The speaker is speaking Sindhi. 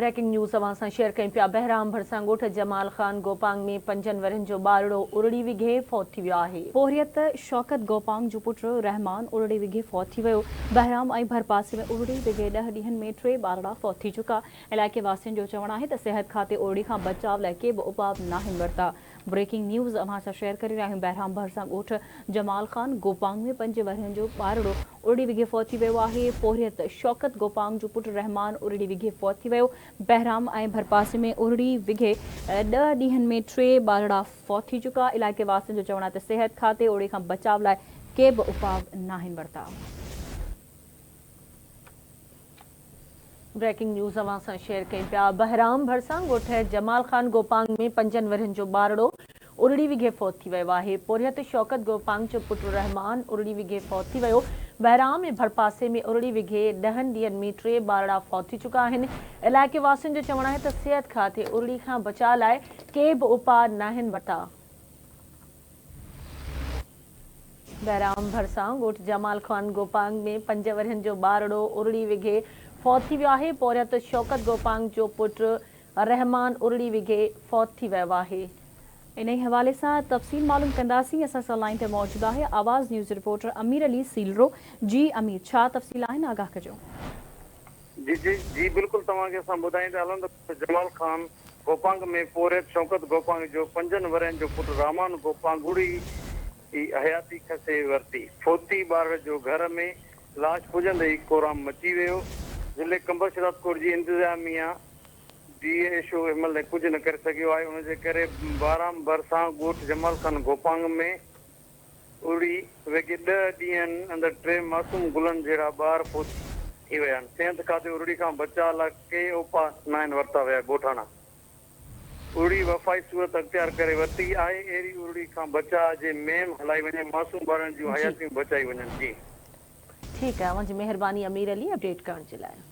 بريڪنگ نيوز اوهان سان شيئر ڪيون پيا بهرام ڀرسان ڳوٺ جمال خان گوپانگ ۾ پنجن ورهين جو ٻارڙو ارڙي وگهي فوت ٿي ويو آهي. پورهيت شوڪت گوپانگ جو پٽ رحمان ارڙي وگهي فوت ٿي ويو. بهرام ۽ ڀرپاسي ۾ ارڙي وگهي ڏهه ڏينهن ۾ ٽي ٻارڙا فوت ٿي چڪا. علائقي واسين جو چوڻ آهي ته صحت کاتي ارڙي کان بچاء لاء ڪي به اپاء ناهن ورتا. بريڪنگ نيوز اوهان سان شيئر ڪري رهيا آهيون بهرام ڀرسان ڳوٺ جمال خان گوپانگ ۾ پنج ورهين جو ٻارڙو ارڙي وگهي فوت ٿي ويو آهي پورهيت شوڪت گوپانگ جو پٽ رحمان ارڙي وگهي فوت ٿي ويو بهرام ۽ ڀرپاسي ۾ ارڙي وگهي ڏهه ڏينهن ۾ ٽي ٻارڙا فوت ٿي چڪا علائقي واسين جو چوڻ آهي ته صحت کاتي ارڙي کان بچاء لاء ڪي به اپاء ناهن ورتا. بريڪنگ نيوز اوهان سان شيئر ڪيون پيا بهرام ڀرسان ڳوٺ جمال خان گوپانگ ۾ پنجن ورهين جو ٻارڙو ارڙي وگهي فوت ٿي ويو آهي پورهيت شوڪت گوپانگ جو پٽ رحمان ارڙي وگهي فوت ٿي ويو بهرام ۽ ڀرپاسي ۾ ارڙي وگهي ڏهن ڏينهن ۾ ٽي ٻارڙا فوت ٿي چڪا آهن علائقي واسين جو چوڻ آهي ته صحت کاتي ارڙي کان بچاء لاء ڪي به اپاء ناهن ورتا. بهرام ڀرسان ڳوٺ جمال خان گوپانگ ۾ پنج ورهين جو ٻارڙو ارڙي وگهي فوت ٿي ويو آهي، پورهيت شوڪت گوپانگ جو پٽ رحمان ارڙي وگهي فوت ٿي ويو آهي. انهي حوالي سان تفصيل معلوم ڪنداسين اسان سان لائين تي موجود آهي آواز نيوز رپورٽر امير علي سيلرو جي امير ڇا تفصيل آهن آگاهه ڪجو. جي جي جي بلڪل توهان کي اسان ٻڌائيندا هلون ته جمال خان گوپانگ ۾ پورهيت شوڪت گوپانگ جو پنجن ورهين جو پٽ رامان گوپانگ اڙي ئي حياتي کسي ورتي. فوتي ٻارڙ جو گهر ۾ لاش پڄندي ئي ڪورام مچي ويو. ضلعي قمبر شهدادڪوٽ جي انتظاميا ڊي ايڇ او هن مهل تائين ڪجهه نه ڪري سگهيو آهي ان جي ڪري بارام ڀرسان ڳوٺ جمال خان گوپانگ ۾ اڙي ويڳي ڏهه ڏينهن اندر ٽي معصوم گلن جهڙا ٻار فوت ٿي ويا آهن. صحت کاتي ارڙي کان بچاء لاء ڪي اپاء ناهن ورتا ويا. ڳوٺاڻا ارڙي وفائي صورت اختيار ڪري ورتي آهي. اهڙي ارڙي کان بچاء جي مهم هلائي وڃي معصوم ٻارڙن جون جي حياتيون بچائي وڃن. جي. ٺيڪ آهي اوهان جي مهرباني امير علي اپڊيٽ ڪرڻ جي لاء.